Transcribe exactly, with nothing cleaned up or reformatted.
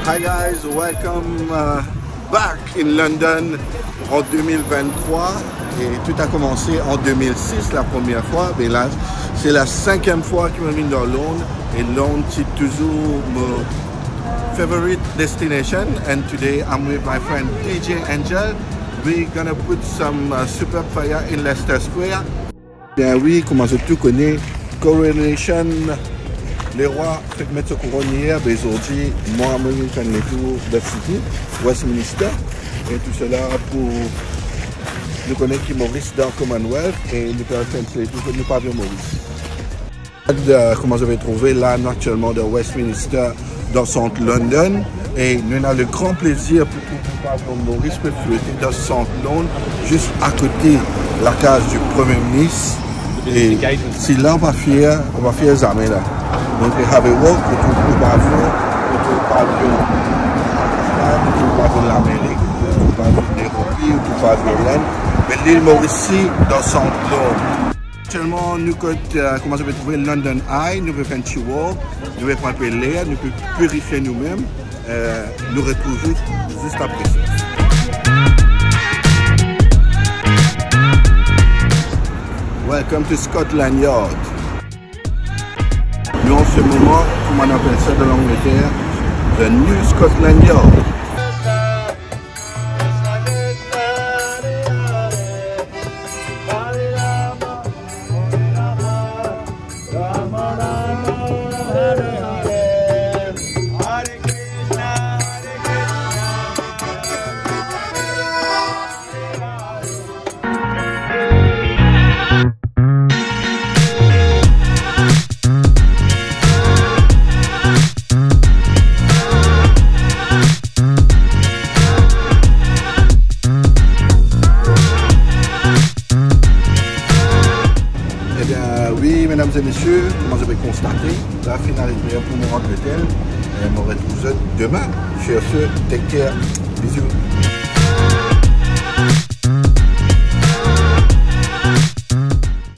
Hi guys, welcome, uh, back in London en deux mille vingt-trois. Et tout a komanse an deux mille six, la première fois. Mais là, c'est la cinquième fois ki mo vinn dan Londres. Et Londres, c'est toujours mon favorite destination. And today, I'm with my friend D J Angel. We're gonna put some, uh, super fire in Leicester Square. Bien wi, kouma zot tou kone, coronation, lerwa fek met so kouronn yer, be zordi, mwa, mo vinn fer enn letour dan City, Westminster, et tout cela pou nou kone ki Moris dan Commonwealth, et nou fer enn ti letour nou pavion Moris. Euh, kouma zot pe trouve la, nou aktielman dan Westminster, dan sant London, e nou ena le gran plezir pou trouv pavion Moris pe flote dan sant London, zis akote lakaz di Premie Minis. E si la ou pa fier, ou pa fier zame la. Donk, have a walk, ou trouv pavion, ou trouv pavion, ou trouv pavion Lamerik, ou trouv pavion Nairobi, ou trouv pavion Lend, me lil Moris isi dan sant London. Aktielman, nou kot, euh, kouma zot pe trouve, London Eye, nou pe fer enn ti walk, nou pe pran enpe ler, nou pe pirifie noumem. Euh, nou retrouv zot zis apre. Welcome to Scotland Yard. Nou, an se moman, kouma nou apel sa dan Langleter, the new Scotland Yard. Ebien, wi, medam e mesie, kouma zot pe konstate, la finn arive ler pou nou rant lotel. E mo retrouv zot demin. Sur ce, take care. Bizou.